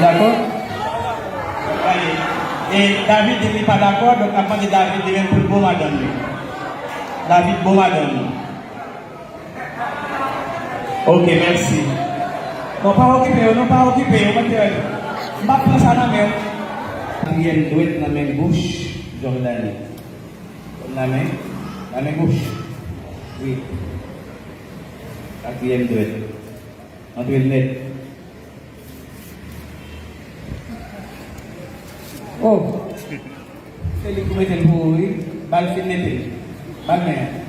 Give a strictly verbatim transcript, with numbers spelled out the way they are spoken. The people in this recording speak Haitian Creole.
Dakò? Ale. E David di li pa dakò, donk n ap mande David li menm pou l bo madanm li. David, bo madanm ou. Ok, mèsi. Non, pa okipe yo, non, pa okipe yo, mwen te wè. M p ap pran sa nan men w. Katriyèm dwèt nan men goch Jordany. Nan men, nan men goch. Wi. Katriyèm dwèt. Antre l nèt. Oh! Se li ki mete l pou ou, wi. Ba l fin mete l. Ba l men an.